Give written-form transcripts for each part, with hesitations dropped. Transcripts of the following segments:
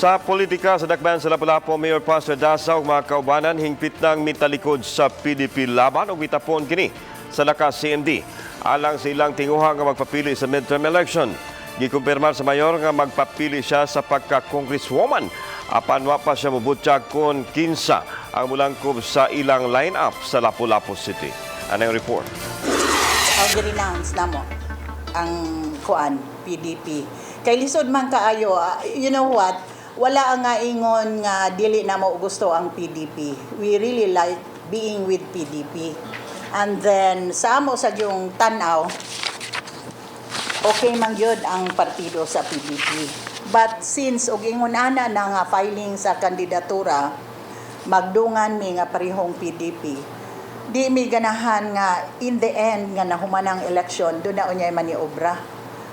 Sa politika sa Dakbayan sa Lapu-Lapu, Mayor Paz Radaza ug mga kaubanan hingpit nang mitalikod sa PDP Laban ug mitapon kini sa Lakas CMD alang sa ilang tinguha nga magpapili sa midterm election. Gikumpirmar sa mayor nga magpapili siya sa pagka-congresswoman apan wa pa siya mubutyag kung kinsa ang mulangkob sa ilang line-up sa Lapu-Lapu City. Anang report? Ang renounce namo ang kuan PDP kay lisod man kaayo. Ah, you know what, wala ang nga ingon nga dili namo gusto ang PDP. We really like being with PDP. And then sa amo sa yung tan-aw, okay man gyud ang partido sa PDP. But since og ingon ana na nga filing sa kandidatura, magdungan mi nga parehong PDP, di mi ganahan nga in the end nga nahuman ang eleksyon, doon na unyay maniobra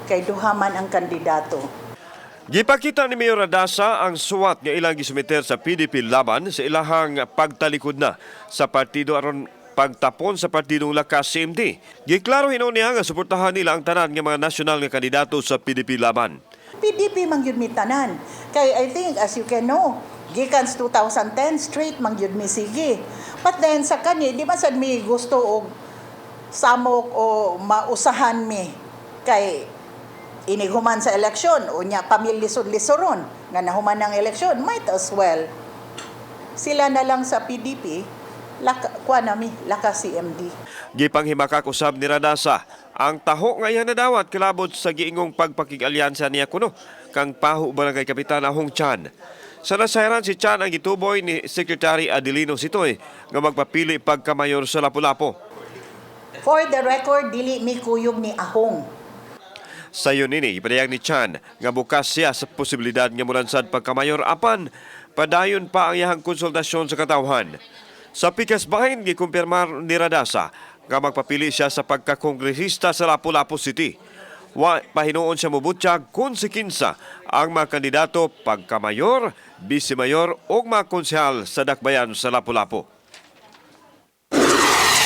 kay duha man ang kandidato. Gipakita ni Mayor Radaza ang suwat nga ilang gisumiter sa PDP Laban sa ilahang pagtalikod na sa partido aron pagtapon sa partidong Lakas CMD. Giklaro hinuon niya nga suportahan nila ang tanan nga mga nasyonal nga kandidato sa PDP Laban. PDP man gyud mi tanan. Kay I think, as you can know, gikan sa 2010 straight man gyud mi sige. But then sa kani, di ba sad mi gusto og samok o mausahan mi kay inighuman sa eleksyon unya pamilisod-lisoron nga nahuman ang eleksyon. Might as well sila na lang sa PDP, laka, kuha nami Lakas CMD. Gipanghimakak usab ni Radaza ang taho nga iyang nadawat kilabot sa giingong pagpakig-alyansa niya kuno kang paho barangay kapitan Ahong Chan. Sa nasayran, si Chan ang gituboy ni Secretary Adelino Sitoy nga magpapili pagkamayor sa Lapu-Lapu. For the record, dili mi kuyog ni Ahong. Sayon nini, ipadayag ni Chan nga bukas siya sa posibilidad nga mulansad pagkamayor apan padayon pa ang iyahang konsultasyon sa katawhan. Sa pikas bahin, gikumpirmar ni Radaza nga magpapili siya sa pagkakongresista sa Lapu-Lapu City. Wa pahinuon siya mubutyag kung si kinsa ang mga kandidato pagkamayor, vice-mayor o mga konsehal sa Dakbayan sa Lapu-Lapu.